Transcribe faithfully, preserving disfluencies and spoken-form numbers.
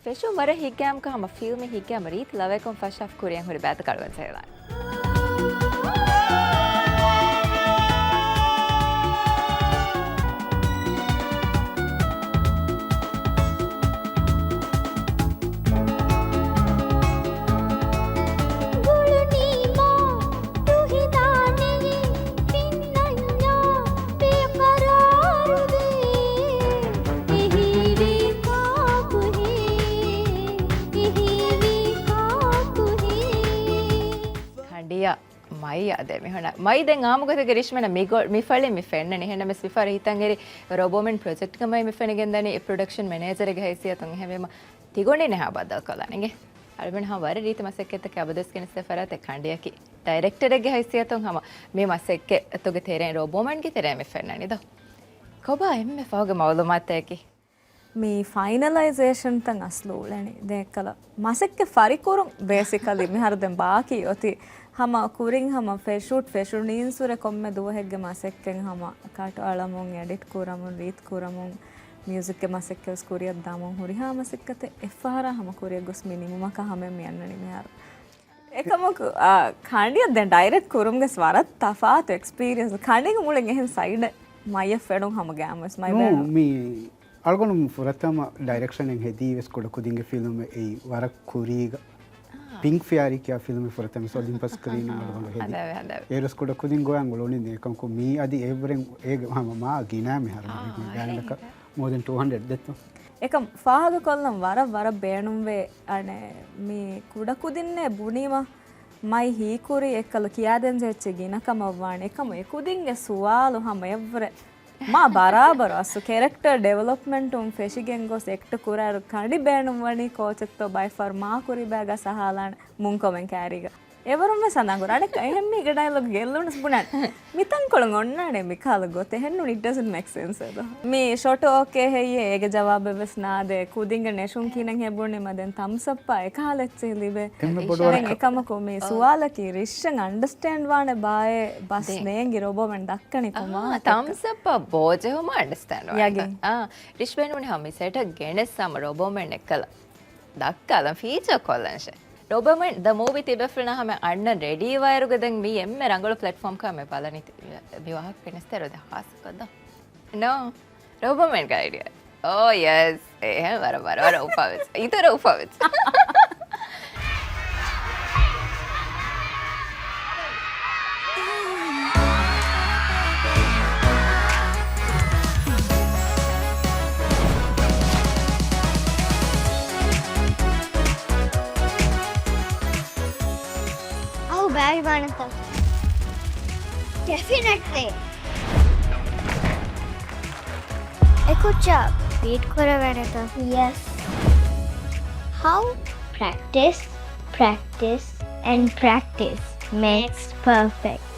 ފެށުން ވަރަށް ހިތްގައިމުކަ ހަމަ ފިލްމެއް ހިތްގައިމު ރީތި ލަވަޔަކުން ފަށާފަ ކުރިއަށް ހުރި ބައިތައް ކަޅުވަން ޖެހިލާނެ. ކަނޑިޔާ މައި އާދޭ މިހުންނަ. މައި ދެން އާއްމުގޮތެއްގެ ރިޝްމެނަށް މިގޮ-، މި ފަޅިން މި ފެންނަނީ. އެހެންނަމަސް މިފަހަރު ހިތަށް އެރި ރޯބޯމެން ޕްރޮޖެކްޓްގަ މައި މި ފެނިގެންދަނީ ޕްރޮޑަކްޝަން މެނޭޖަރެއްގެ ހައިސިއްޔަތުން. އެހެންވީމަ ތިގޮނޑިން އެހާ ބައްދަލުކޮށްލާނެ އިނގޭ. އަޅުމެން ހަމަ ވަރަށް ރީތި މަސައްކަތްތަކެއް އަބަދުވެސް ގެނެސްދޭ ފަރާތެއް ކަނޑިޔަކީ. ޑައިރެކްޓަރެއްގެ ހައިސިއްޔަތުން ހަމަ މި މަސައްކަތްތަކުގެ ތެރެއިން ރޯބޯމެންގެ ތެރެއިން މި ފެންނަނީ ދޯ. ކޮބާ އެންމެ ފަހުގެ މައުލޫމާތަކީ؟ މި ފައިނަލައިޒޭޝަންތައް އަސްލު އުޅެނީ ދެން އެއްކަލަ. މަސައްކަތް ފަރިކުރުން ބޭސިކަލީ މިހާރު ދެން ބާކީ އޮތީ ހަމަ ކުރިން ހަމަ ފެ-، ޝޫޓް ފެށުނީންސުރެ ކޮންމެ ދުވަހެއްގެ މަސައްކަތް ހަމަ ކަޓް އަޅަމުން، އެޑިޓް ކުރަމުން، ރީތި ކުރަމުން، މިއުޒިކްގެ މަސައްކަތް ވެސް ކުރިއަށް ދަމުން ހުރިހާ މަސައްކަތެއް އެއްފަހަރާ ހަމަ ކުރިއަށް ގޮސް މި ނިމުމަކާ ހަމައިން މި އަންނަނީ މިހާރު. އެކަމަކު، އާ، ކަނޑިއަށް ދެން ޑައިރެކްޓް ކުރުމުގެ ވަރަށް ތަފާތު އެކްސްޕީރިއަންސް. ކަނޑިގެ މުޅިން އެހެން ސައިޑެއް މައިއަށް ފެނުން ހަމަ ގައިމުވެސް މައި ނޫ، ބޭނުން. މި އަޅުގަނޑު ފުރަތަމަ ޑައިރެކްޝަނެއް ހެދީ ވެސް ކުޑަކުދިންގެ ފިލްމެއް އެއީ ވަރަށް ކުރީގަ. އާ. ޕިންކް ފެއާރީ ކިޔާ ފިލްމެއް ފުރަތަމަ ސޯލިން ޕަސްކްރީން އަޅުގަނޑު ހެދީ. ހަދާވެ، ހަދާވެ. އޭރުވެސް ކުޑަކުދިން ގޮވަން އުޅުނީ ދެން އެކަމަކު މީ އަދި އެވަރެން އޭގެ ހަމަ މާ ގިނަ މިހާރު އާ، މި ބޭންޑަކަށް ހެއްޔޭ؟ މޯ ދެން ޓޫ ހަންޑްރެޑް ދެއްތޯ. އެކަމް ފާހަގަކޮށްލަން ވަރަށް، ވަރަށް ބޭނުންވޭ. އަނެއް މި ކުޑަކުދިންނޭ ބުނީމަ މައި ހީކުރި އެއްކަލަ ކިޔާދޭންޖެހޭ އެއްޗެއް ގިނަ ކަމަށްވާނެ. އެކަމު އެކުދިންގެ ސުވާލު ހަމަ އެއްވުރެ މާ ބަރާބަރު އަސްލު ކެރެކްޓަރ ޑިވެލޮޕްމަންޓުން ފެށިގެން ގޮސް އެކްޓް ކުރާއިރު ކަނޑި ބޭނުންވަނީ ކޯޗެއްތޯ ބައިފަހަރު މާ ކުރި ބައިގަ ސަހާލާނެ މުން ކޮމެންޓް ކާރީގަ. އެވަރުން ވެސް ހަނދާން ކުރާނެ އެހެން މީގެ ޑައިލޮގް ގެއްލުނަސް ބުނާނެ. މިތަންކޮޅުން އޮންނާނެ މިކަހަލަ ގޮތެއް ހެންނުން it doesn't make sense އެދޯ. މި ޝޮޓު އޯކޭ ހެއްޔޭ އޭގެ ޖަވާބެއް ވެސް ނާދޭ. ކުދިންގެ ނެށުން ކިހިނެއް ހެބުނީމަ ދެން ތަމްސް އަޕް އާ އެކަހަލަ އެއްޗެއް ލިބޭ. އެންމެ ބޮޑު ދެން ވަރަކަށް. އެކަމަކު މި ސުވާލަކީ ރިޝްއަށް އަންޑަސްޓޭންޑް ވާނެ ބާއޭ ބަސް ދެން. ނޭނގި ރޯބޯމެން ދައްކަނީ ކޮމާ ތަމްސް އަޕް ބޯޖެހުމަށް އަންޑަސްޓޭންޑް ވާނެ. ޔަގީން. އާ، ރިޝް ބޭނުން ހަމަ މި ސެޓަށް ގެނެސް ހަމަ ރޯބޯމެން އެއްކަލަ ދައްކާލަން ފީޗަރ ކޮށްލަންށޭ. ރޯބޯމެން ދަ މޫވީ ތިބޭފުޅުންނާ ހަމަ އަންނަން ރެޑީ ވާއިރުގަ ދެން މީ އެންމެ ރަނގަޅު ޕްލެޓްފޯމް ކަމެއް ބަލަނީ ތި-، މި ވާހަކަ ގެނެސްދޭއިރު ދެ ހާސްކޮށްދޯ. ނޯ. ރޯބޯމެންގެ އައިޑިއާ. އޯ ޔެސް. އެހެން ވަރަށް ވަރަށް ވަރަށް އުފާވެސް. އިތުރަށް އުފާވެސް. އައު ބައިވާނެތަ؟ ޑެފިނެޓްލީ. އެކުއްޖާ ބީޓް ކުރެވޭނެތަ؟ ޔެސް. ހައު؟ Practice, practice, and practice makes perfect.